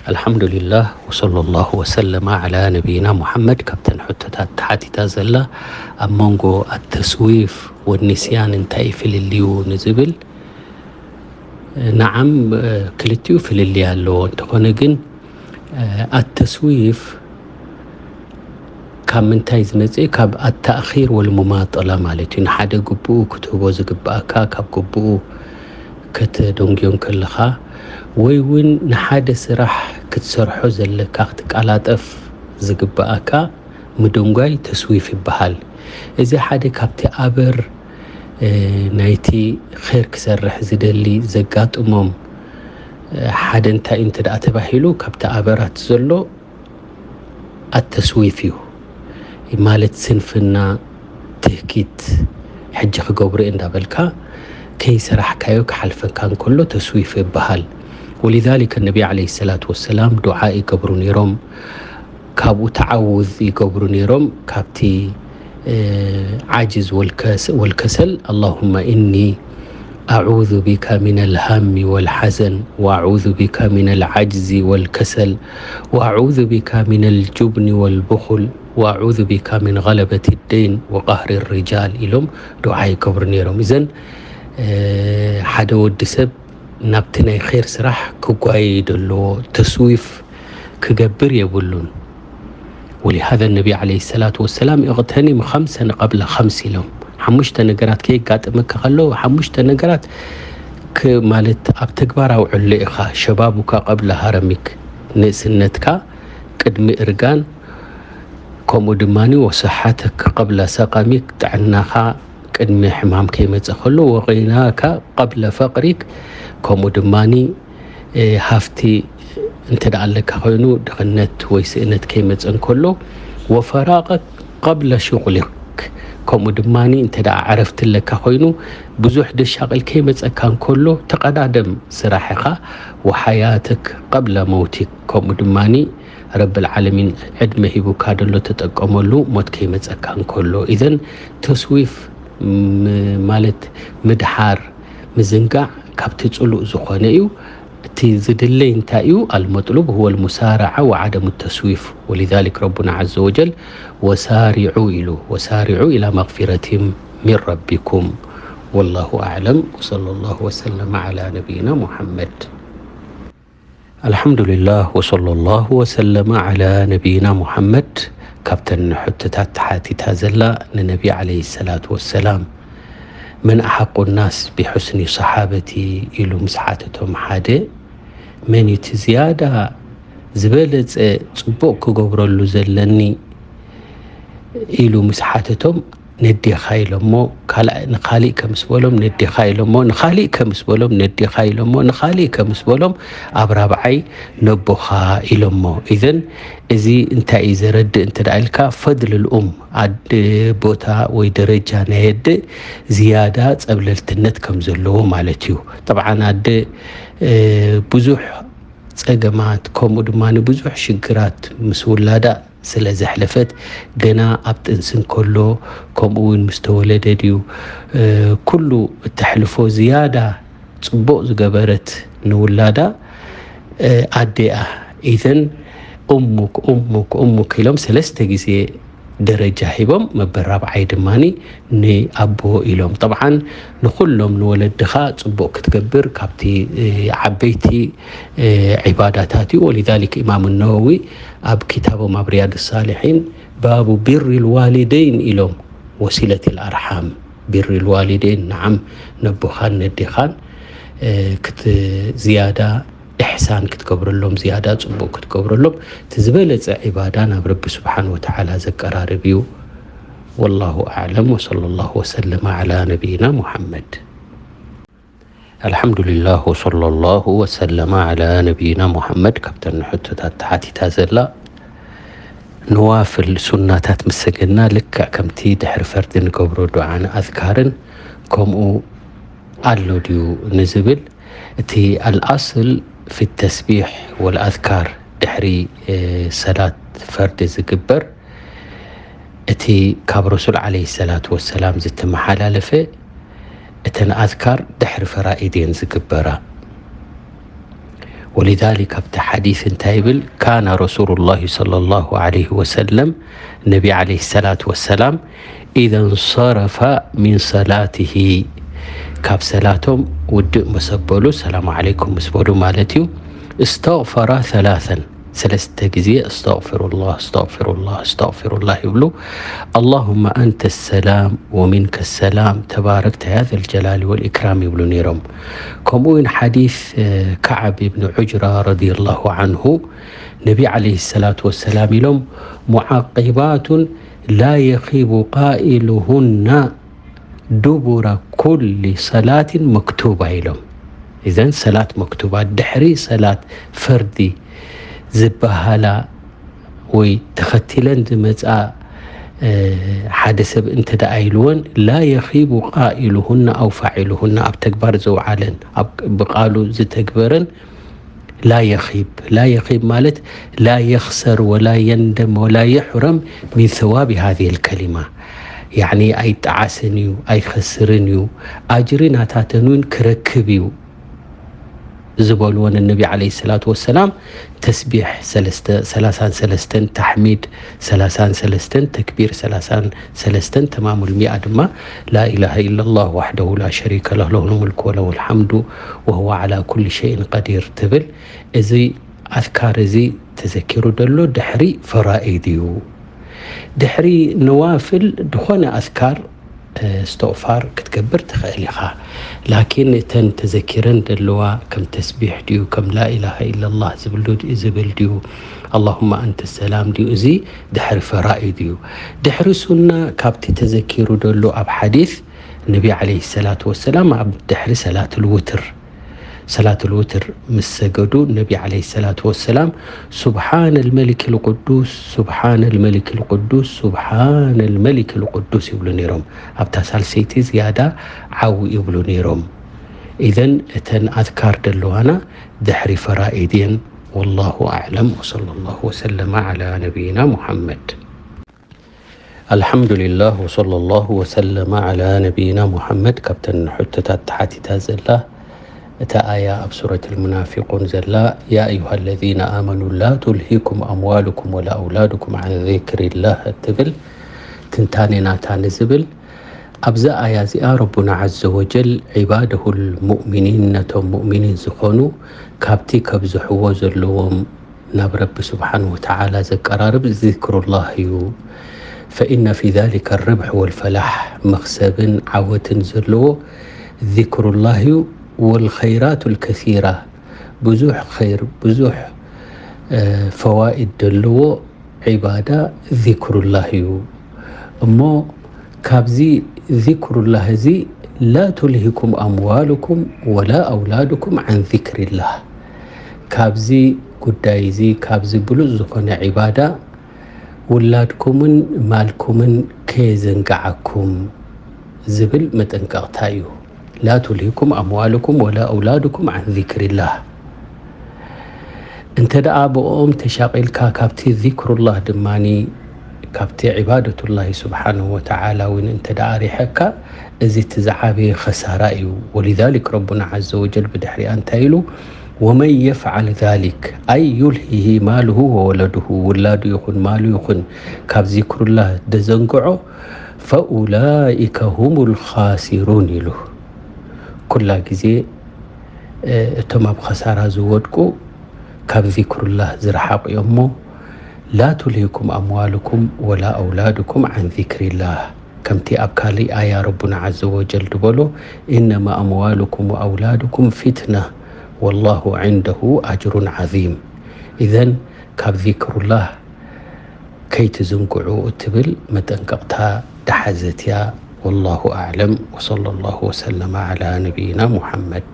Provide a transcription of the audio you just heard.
ኣልሓምዱሊላህ ወሰለላሁ ወሰለማ ዓላ ነቢይና ሙሓመድ። ካብተን ሕቶታት ተሓቲታ ዘላ ኣብ መንጎ ኣተስዊፍ ወኒስያን እንታይ ፍልልዩ ንዝብል፣ ነዓም፣ ክልቲኡ ፍልልይ ኣለዎ። እንተኾነ ግን ኣተስዊፍ ካብ ምንታይ ዝመጽእ? ካብ ኣተእኺር ወልሙማጠላ ማለት እዩ። ንሓደ ግብኡ ክትህቦ ዝግብኣካ ካብ ግብኡ ከተደንግዮ እንከለኻ፣ ወይ እውን ንሓደ ስራሕ ክትሰርሖ ዘለካ ክትቀላጠፍ ዝግብኣካ ምድንጓይ ተስዊፍ ይበሃል። እዚ ሓደ ካብቲ ኣበር፣ እ፣ ናይቲ ኼር ክሰርሕ ዝደሊ ዘጋጥሞም፣ እ፣ ሓደ እንታይ እዩ እንተ ደኣ ተባሂሉ፣ ካብቲ ኣበራት ዘሎ ኣተስዊፍ እዩ። ማለት ስንፍና፣ ትህኪት፣ ሕጂ ክገብሮ እየ እንዳበልካ ከይሰራሕካዮ ክሓልፈካ እንከሎ ተስዊፍ ይበሃል። ወሊዛሊከ ነቢ ዓለይሂ ሰላቱ ወሰላም ዱዓ ይገብሩ ነይሮም። ካብኡ ተዓውዝ ይገብሩ ነይሮም። ካብቲ፣ እ፣ ዓጅዝ ወልከስ-፣ ወልከሰል፣ ኣላሁመ ኢኒ ኣዑዙ ቢካ ሚነል ሃሚ ወልሓዘን ወኣዑዙ ቢካ ሚነል ዓጅዚ ወልከሰል ወኣዑዙ ቢካ ሚነል ጁብኒ ወልቡኹል ወኣዑዙ ቢካ ሚን ገለበት ደይን ወቃህሪ ሪጃል ኢሎም ዱዓ ይገብሩ ነይሮም። እዘን፣ እ፣ ሓደ ወዲ ሰብ ናብቲ ናይ ኼር ስራሕ ክጓየ እዩ ዘለዎ። ተስዊፍ ክገብር የብሉን። ወሊሃዘ ነቢ ዓለይሂ ሰላቱ ወሰላም፣ "እቕተኒም ኸምሰን ቀብለ ኸምስ" ኢሎም። ሓሙሽተ ነገራት ከየጋጥመካ ከሎ፣ ሓሙሽተ ነገራት ክ-፣ ማለት ኣብ ተግባር ኣውዕሎ ኢኻ። ሸባቡካ ቀብለ ሃረሚክ፣ ንእስነትካ ቅድሚ እርጋን፣ ከምኡ ድማ ወሰሓተክ ቀብለ ሰቀሚክ፣ ጥዕናኻ ቅድሚ ሕማም ከይመጸ ከሎ፣ ወቂናካ ቀብለ ፈቅሪክ፣ ከምኡ ድማ፣ እ፣ ሃፍቲ እንተ ደኣ ኣለካ ኮይኑ፣ ድኽነት ወይ ስእነት ከይመጸ እንከሎ፣ ወፈራቀክ ቀብለ ሹቅሊክ፣ ከምኡ ድማ እንተ ደኣ ዕረፍቲ ኣለካ ኮይኑ፣ ብዙሕ ደሻቕል ከይመጸካ እንከሎ፣ ተቐዳደም ስራሕኻ፣ ወሓያተክ ቀብለ መውቲክ፣ ከምኡ ድማ ረብል ዓለሚን ዕድመ ሂቡካ ደሎ ተጠቀመሉ፣ ሞት ከይመጸካ እንከሎ። ኢዘን ተስዊፍ ም-፣ ማለት ምድሓር፣ ምዝንጋዕ ካብቲ ጽሉእ ዝኾነ እዩ። እቲ ዝድለይ እንታይ እዩ? ኣልመጥሉብ ሁወ ልሙሳረዓ ወዓደሙ ተስዊፍ። ወሊዛሊክ ረቡና ዐዘ ወጀል ወሳሪዑ ኢሉ፣ ወሳሪዑ ኢላ መግፊረቲን ሚን ረቢኩም። ወላሁ ኣዕለም ወሰለላሁ ወሰለመ ዐላ ነቢይና ሙሐመድ። ኣልሓምዱሊላህ ወሰለላሁ ወሰለመ ዐላ ነቢይና ሙሐመድ። ካብተን ሕቶታት ተሓቲታ ዘላ ንነቢ ዓለይሂ ሰላቱ ወሰላም፣ "መን ኣሓቁ ናስ ቢሑስኒ ሰሓበቲ?" ኢሉ ምስ ሓተቶም ሓደ፣ "መን እዩ እቲ ዝያዳ ዝበለጸ ጽቡቕ ክገብረሉ ዘለኒ?" ኢሉ ምስ ሓተቶም፣ "ነዴኻ" ኢሎሞ፣ ካልእ ንኻሊእ ከምስ በሎም፣ "ነዴኻ" ኢሎሞ፣ ንኻሊእ ከምስ በሎም፣ "ነዴኻ" ኢሎሞ፣ ንኻሊእ ከምስ በሎም፣ ኣብ ራብዓይ "ነቦኻ" ኢሎሞ። ኢዘን እዚ እንታይ እዩ ዘረድእ እንተ ደኣ ኢልካ፣ ፈድል ልኡም፣ ኣደ ቦታ ወይ ደረጃ ናይ ኣደ ዝያዳ ጸብለልትነት ከም ዘለዎ ማለት እዩ። ጠብዓን ኣደ፣ እ፣ ብዙሕ ጸገማት፣ ከምኡ ድማ ብዙሕ ሽግራት ምስ ውላዳ ስለ ዘሕለፈት፣ ገና ኣብ ጥንሲ እንከሎ፣ ከምኡ እውን ምስ ተወለደ ድዩ፣ እ፣ ኩሉ እተሕልፎ ዝያዳ ጽቡቕ ዝገበረት ንውላዳ፣ እ፣ ኣዴኣ። ኢዘን እሙክ፣ እሙክ፣ እሙክ ኢሎም ሰለስተ ግዜ ደረጃ ሂቦም፣ መበል ራብዓይ ድማ ንኣቦ ኢሎም። ጠብዓን ንኹሎም ንወለድኻ ጽቡቕ ክትገብር ካብቲ፣ እ፣ ዓበይቲ፣ እ፣ ዒባዳታት እዩ። ወሊዛሊክ ኢማም ነወዊ ኣብ ኪታቦም ኣብ ሪያድ ሳሊሒን ባቡ ቢር ልዋሊደይን ኢሎም፣ ወሲለት ልኣርሓም፣ ቢር ልዋሊደይን፣ ነዓም፣ ነቦኻን ነዴኻን፣ እ፣ ክት-፣ ዝያዳ ኢሕሳን ክትገብረሎም፣ ዝያዳ ጽቡቕ ክትገብረሎም፣ እቲ ዝበለጸ ዒባዳ ናብ ረቢ ስብሓን ወተዓላ ዘቀራርብ እዩ። ወላሁ ኣዕለም ወሰለላሁ ወሰለመ ዐላ ነቢይና ሙሐመድ። ኣልሓምዱሊላህ ወሰለላሁ ወሰለመ ዐላ ነቢይና ሙሐመድ። ካብተን ሕቶታት ተሓቲታ ዘላ፣ ነዋፍል ሱናታት ምስ ሰገድና ልክዕ ከምቲ ድሕሪ ፈርዲ ንገብሮ ዱዓን ኣዝካርን ከምኡ ኣሎ ድዩ ንዝብል፣ እቲ ኣልኣስል ፊ ተስቢሕ ወልኣዝካር ድሕሪ፣ እ፣ ሰላት ፈርዲ ዝግበር፣ እቲ ካብ ረሱል ዓለይሂ ሰላቱ ወሰላም ዝተመሓላለፈ፣ እተን ኣዝካር ድሕሪ ፈራኢድ እየን ዝግበራ። ولذلك ኣብቲ ሓዲስ እንታይ ይብል? ካነ ረሱሉላሂ ሰለላሁ ዐለይሂ ወሰለም፣ ነቢ ዐለይሂ ሰላቱ ወሰላም፣ ኢዘ እንሰረፈ ሚን ሰላቲሂ፣ ካብ ሰላቶም ውድእ መሰበሉ፣ ሰላሙ ዐለይኩም ምስ በሉ ማለት እዩ። እስተግፈረ ሰላሰን፣ ሰለስተ ግዜ እስተግፊሩላህ፣ እስተግፊሩላህ፣ እስተግፊሩላህ ይብሉ። ኣላሁመ ኣንተ ሰላም ወሚንከ ሰላም ተባረክተ ያ ዘልጀላሊ ወልኢክራም ይብሉ ነይሮም። ከምኡ እውን ሓዲስ፣ እ፣ ከዓብ ኢብኑ ዑጅራ ረዲየላሁ ዐንሁ፣ ነቢ ዐለይሂ ሰላቱ ወሰላም ኢሎም፣ ሙዓቂባቱን ላ የኺቡ ቃኢሉሁና ዱቡረ ኩሊ ሰላትን መክቱባ ኢሎም። እዘን ሰላት መክቱባ፣ ድሕሪ ሰላት ፈርዲ ዝበሃላ ወይ ተኸቲለን ዝመጻ፣ እ፣ ሓደ ሰብ እንተ ደኣ ኢልወን፣ ላ የኺቡ ቃኢሉሁና ኣው ፋዒሉሁና፣ ኣብ ተግባር ዘውዓለን፣ ኣብ፣ ብቃሉ ዝተግበረን፣ ላ የኺብ፣ ላ የኺብ ማለት ላ የኽሰር ወላ የንደም ወላ የሕረም ሚን ሰዋቢ ሃዚሂል ከሊማ፣ ያዕኒ ኣይጠዓስን እዩ፣ ኣይኸስርን እዩ፣ ኣጅሪ ናታተን እውን ክረክብ እዩ ዝበልወን ነቢ ዐለይሂ ሰላቱ ወሰላም፣ ተስቢሕ ሰለስተ፣ ሰላሳን ሰለስተን፣ ተሕሚድ ሰላሳን ሰለስተን፣ ተክቢር ሰላሳን ሰለስተን፣ ተማሙል ሚኣ ድማ ላኢላሃ ኢለላህ ዋሕደሁ ላ ሸሪከ ለህ ለሁል ሙልኩ ወለሁል ሐምዱ ወሁወ ዐላ ኩሊ ሸይን ቀዲር ትብል። እዚ ኣዝካር እዚ ተዘኪሩ ደሎ ድሕሪ ፈራኢድ እዩ። ድሕሪ ነዋፍል ድኾነ ኣዝካር፣ እ፣ እስትቕፋር ክትገብር ትኽእል ኢኻ። ላኪን እተን ተዘኪረን ደለዋ ከም ተስቢሕ ድዩ፣ ከም ላኢላሃ ኢለላህ ዝብል ዱ-፣ ዝብል ድዩ፣ ኣላሁመ ኣንተ ሰላም ድዩ፣ እዚ ድሕሪ ፈራኢድ እዩ። ድሕሪ ሱና ካብቲ ተዘኪሩ ደሎ ኣብ ሓዲስ ነቢ ዐለይሂ ሰላቱ ወሰላም ኣብ ድሕሪ ሰላትል ውትር፣ ሰላትል ውትር ምስ ሰገዱ ነቢ ዐለይሂ ሰላቱ ወሰላም ሱብሓነል መሊክል ቅዱስ፣ ሱብሓነል መሊክል ቅዱስ፣ ሱብሓነል መሊክል ቅዱስ ይብሉ ነይሮም። ኣብታ ሳልሰይቲ ዝያዳ ዓው ይብሉ ነይሮም። ኢዘን እተን ኣዝካር ደለዋና ድሕሪ ፈራኢድ እየን። ወላሁ ኣዕለም ወሰለላሁ ወሰለመ ዐላ ነቢይና ሙሐመድ። ኣልሓምዱሊላህ ወሰለላሁ ወሰለመ ዐላ ነቢይና ሙሐመድ። ካብተን ሕቶታት ተሓቲታ ዘላ እታ ኣያ ኣብ ሱረት ልሙናፊቁን ዘላ፣ ያ ኣዩሃ ለዚነ ኣመኑ ላ ቱልሂኩም ኣምዋሉኩም ወላ ኣውላዱኩም ዓን ዚክሪላህ እትብል ትንታኔ ናታ ንዝብል፣ ኣብዛ ኣያ እዚኣ ረቡና ዐዘ ወጀል ዒባደሁል ሙእሚኒን፣ ነቶም ሙእሚኒን ዝኾኑ ካብቲ ከብዝሕዎ ዘለዎም ናብ ረቢ ስብሓን ወተዓላ ዘቀራርብ ዚክሩላህ እዩ። ፈኢነ ፊ ዛሊከ ርብሕ ወልፈላሕ፣ መኽሰብን ዓወትን ዘለዎ ዚክሩላህ እዩ። ወልኸይራቱ ልከሲራ፣ ብዙሕ ኸይር፣ ብዙሕ፣ እ፣ ፈዋኢድ ዘለዎ ዒባዳ ዚክሩላህ እዩ። እሞ ካብዚ ዚክሩላህ እዚ፣ ላ ቱልሂኩም ኣምዋሉኩም ወላ ኣውላዱኩም ዓን ዚክሪላህ፣ ካብዚ ጉዳይ እዚ፣ ካብዚ ብሉጽ ዝኾነ ዒባዳ ውላድኩምን ማልኩምን ከየዘንግዓኩም ዝብል መጠንቀቕታ እዩ። ላ ቱልሂኩም ኣምዋሉኩም ወላ ኣውላዱኩም ዓን ዚክሪላህ። እንተ ደኣ ብኦም ተሻቒልካ፣ ካብቲ ዚክሩላህ ድማኒ፣ ካብቲ ዒባደቱላሂ ስብሓንሁ ወተዓላ እውን እንተ ደኣ ሪሐካ፣ እዚ እቲ ዝዓበየ ኸሳራ እዩ። ወሊዛሊክ ረቡና ዐዘ ወጀል ብድሕሪኣ እንታይ ኢሉ? ወመን የፍዓል ዛሊክ፣ ኣይ ዩልሂሂ ማሉሁ ወወለዱሁ፣ ውላዱ ይኹን ማሉ ይኹን ካብ ዚክሩላህ ደዘንግዖ፣ ፈኡላኢከ ሁሙል ኻሲሩን ኢሉ። ኩላ ግዜ፣ እ፣ እቶም ኣብ ኸሳራ ዝወድቁ ካብ ዚክሩላህ ዝረሓቑ እዮም እሞ፣ ላ ቱልሂኩም ኣምዋሉኩም ወላ ኣውላዱኩም ዓን ዚክሪላህ። ከምቲ ኣብ ካሊእ ኣያ ረቡና ዐዘ ወጀል ድበሎ፣ ኢነማ ኣምዋሉኩም ወኣውላዱኩም ፊትና ወላሁ ዒንደሁ ኣጅሩን ዓዚም። ኢዘን ካብ ዚክሩላህ ከይትዝንግዑ እትብል መጠንቀቕታ ደሓዘት እያ። ወላሁ ኣዕለም ወሰለላሁ ወሰለመ ዐላ ነቢይና ሙሐመድ።